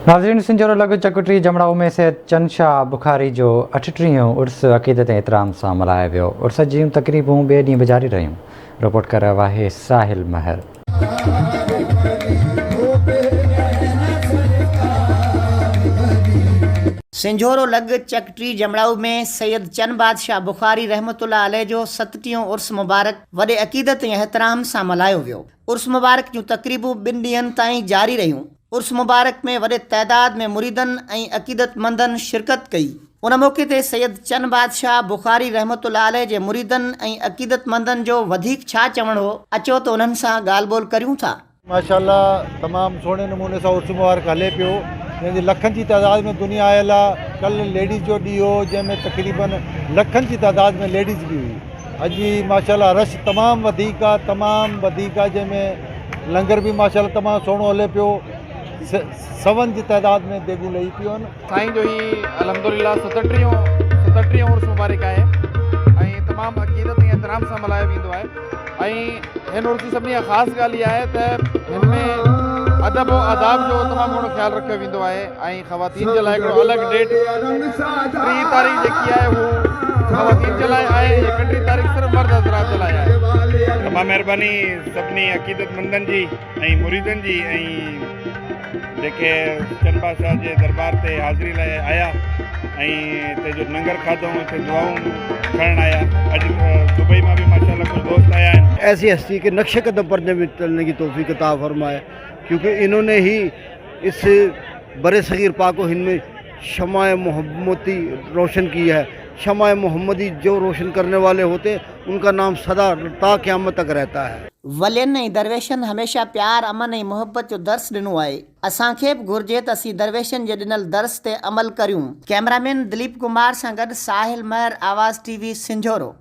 ناظرين سنجهورو لڳ چڪٽري جمڙائو ۾ سيد چن شاهه بخاري جو اٺٽيهون عرس عقيدت ۽ احترام سان ملهايو ويو. عرس جون تقريبون ٻئي ڏينهن به جاري رهيون. رپورٽ ڪري رهيو آهي ساحل مهر. سنجهورو لڳ چڪٽري جمڙائو ۾ سيد چن بادشاهه بخاري رحمة الله عليه جو ستٽيهون عرس مبارڪ وڏي عقيدت ۽ احترام سان ملهايو ويو. عرس مبارڪ جون تقريبون ٻن ڏينهن تائين جاري رهيون. عرس مبارڪ ۾ وڏي تعداد ۾ مريدن ۽ عقيدتمندن شرڪت ڪئي. ان موقعي تي سيد چن بادشاهه بخاري رحمة الله عليه جي مريدن ۽ عقيدتمندن جو وڌيڪ ڇا چوڻ هو، اچو ته انهن سان ڳالهه ٻولهه ڪريون ٿا. ماشاء الله تمام سهڻي نموني سان عرس مبارڪ هلي پيو جنهن جي لکن جي تعداد ۾ دنيا آيل آ ڪل ليڊيز جو ڏينهن هو جنهن ۾ تقريبن لکن جي تعداد ۾ ليڊيز به هئي اڄ به ماشاء الله رش تمام وڌيڪ آ تمام وڌيڪ آ جنهن ۾ لنگر به ماشاء الله تمام سهڻو هلي پيو سون جي تعداد ۾ ديڳون لهي پيون آهن. سائين جو هي الحمدلله ستٽيهون ستٽيهون عرس مبارڪ آهي ۽ تمام عقيدت ۽ احترام سان ملهايو ويندو آهي ۽ هن عرس جي سڀني کان خاص ڳالهه اها آهي ته هن ۾ ادب و آداب جو تمام گهڻو خيال رکيو ويندو آهي ۽ خواتين جي لاء هڪڙو الڳ ڊيٽ 30 تاريخ جيڪي آهي هو خواتين جي لاء آهي ۽ 31 تاريخ صرف مرد حضرات جي لاء آهي. تمام مهرباني سڀني عقيدتمندن جي ۽ مريدن جي ۽ جيڪي چن بادشاهه جي دربار تي حاضري لاء آيا ۽ هتي جو ننگر کاڌو هتي دعائون کڻڻ آيا اڄ دبئي مان به ماشاءالله ڪجهه دوست آيا آهن. ايسي هستي ڪي نقش قدم پر چلني ڪي توفيق عطا فرمائي ڪيونڪه انهون ني هي اس برصغير پاڪ و هند ۾ شمع محمدي روشن ڪي هي شمع محمدي جو روشن ڪرني والي هوتي ان ڪا نام سدا تا قيامت تڪ رهتا هي. ولين ۽ درويشن هميشه پيار، امن ۽ محبت جو درس ڏنو آهي. اسان کي به گهرجي ته اسين درويشن جي ڏنل درس تي عمل ڪريون. ڪئميرامين دليپ ڪمار سان گڏ ساحل مهر، آواز ٽي وي، سنجهورو.